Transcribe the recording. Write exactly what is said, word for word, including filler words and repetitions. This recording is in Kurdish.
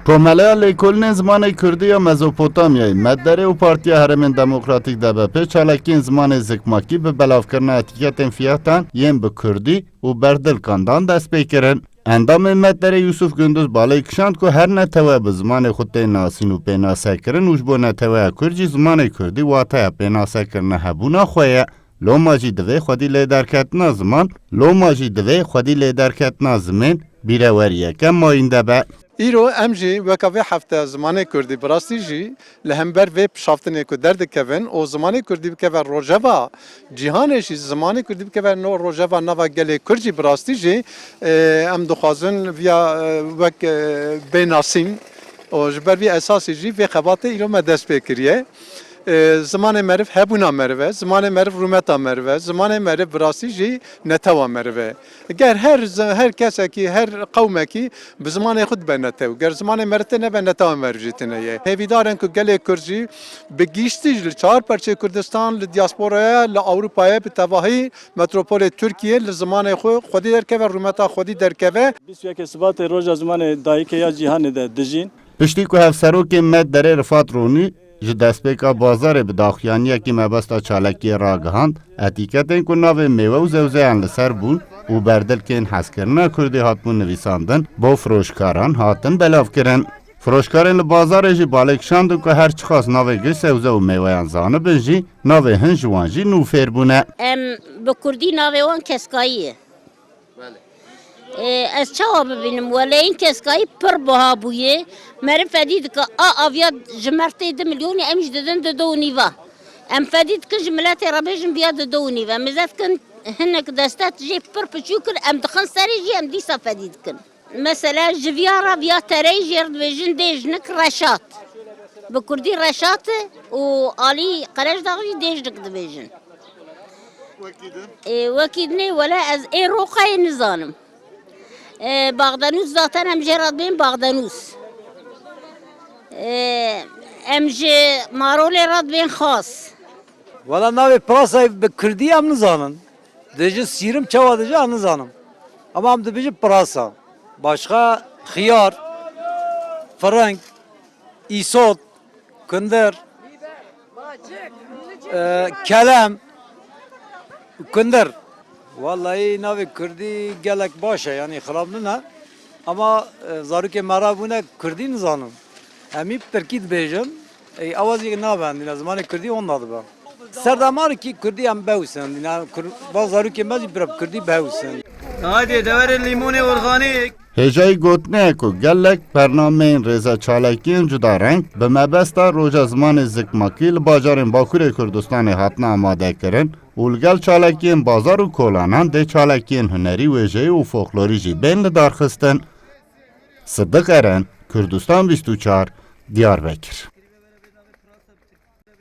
Komeleya Lêkolînên Zimanê Kurdî ya Mezopotamyayê, Medderê û Partiya Herêmên Demokratîk D B P çalakiyên zimanê zikmakî bi belavkirina etîketên fiyatan yên bi kurdî û berdilkandan dest pê kirin. Endamê Medderê Yusuf Gunduz balê kişand ku her netewe bi zimanê xwe tên nasîn û pênasekirin û ji bo neteweya kurd jî zimanê kurdî wateya pênasekirina hebûna xwe ye. Loma jî divê xwedî lêderketina ziman, loma jî divê xwedî lêderketina zimên bîreweriyeke mayînde be. Îro em jî weka vê hefte zimanê kurdî bi rastî jî li hember vê pişaftinê ku derdikevin û zimanê kurdî bikeve rojeva cîhanê jî, zimanê kurdî bikeve no rojeva nava gelê kurd jî bi rastî jî, e, em dixwazin viya, e, wek, e, bê nasîn û ji ber vî esasî jî vê xebatê îro me dest pê kiriye. E, zimanê meriv hebûna meriv e, zimanê meriv rûmeta meriv e, zimanê meriv bi rastî jî netewa meriv e. Ger her zi-, her kesekî, her qewmekî bi zimanê xwe dibe netew. Ger zimanê meriv tê nebe, netewa meriv jî tune ye. Hêvîdar in ku gelê Kurd jî bi giştî ji li çar perçê Kurdistan, li diasporaya, li Ewropayê, bi tevahî metropolê Tirkiyê li zimanê xwe xwedî derkeve, rûmeta xwedî derkeve. Bîst û yekê Sibatê roja zimanê dayikê ya cîhanê de dijîn. Piştî ku hevserokê Medderê Rifat Ronî ji destpêka bazarê bi daxuyaniyekî mebesta çalakiyê ragihand, etîketên ku navê mêwe û zewzeyan li ser bûn û berdilkên hezkirina kurdî hatibûn nivîsandin, bo firoşkaran hatin belavkirin. Firoşkarên li bazarê jî balê kişandin ku her çiqas navê gi sewze û mêweyan zanibin jî, navê hin ji wan jî nû fêr bûne. Em bi kurdî navê wan keskayî ye. Ê, ez çawa bibînim? Weleyîn keskayî pir buha bûye. Meriv fedî dike, a aviya ji mer tê du milyonî, em jî didin du, du û nîva. Em fedî dikin ji miletê re bêjin viya du, du û nîve. Mêze dikin hinek destet jê pir piçûk in, em dixin serê jî, em dîsa fedî dikin. Mesela ji viya re viya tereyî jê re dibêjin dêjnik reşat. Bi kurdî reşat e û alî Qerejdax jî dêjnik dibêjin. Wekî din? Ê, wekî dinê wele ez ê roqayê nizanim. Ê, Baxdenûs zaten em jê re dibên Baxdenûs. Ê, em ji Marolê re dibên Xas. Wela navê pirasayê bi kurdî em nizanin. Dibêjin sîrim, çawa dibêjin em nizanim. Ama em dibêjin pirasa. Başka xiyar, firing, îsot, kunder, e, kelem, kunder. Wallahî navê kurdî gelek baş e, yanî xirab nine. Ama, e, zarokê me re bûne kurdî nizanin. Em î bi tirkî dibêjin, ey, ewa zî nabendîne, zimanê kurdî onda dibe. Serdema re kî kurdî em bewsin, dîne, kur-, va zarokê me zî bi kurdî bewsin. Haydi, deverê lîmonê orxanîk. Hêjayî gotinê ye ku gelek bernameyên rêzeçalakiyên cudareng bi mebesta Roja Zimanê Zikmakî li bajarên Bakurê Kurdistanê hatine amadekirin û li gel çalakiyên bazar û kolanan dê çalakiyên hunerî, wêjeyî û folklorî jî bên lidarxistin. Sidiq Eren, Kurdistan bîst û çar, Diyarbekir.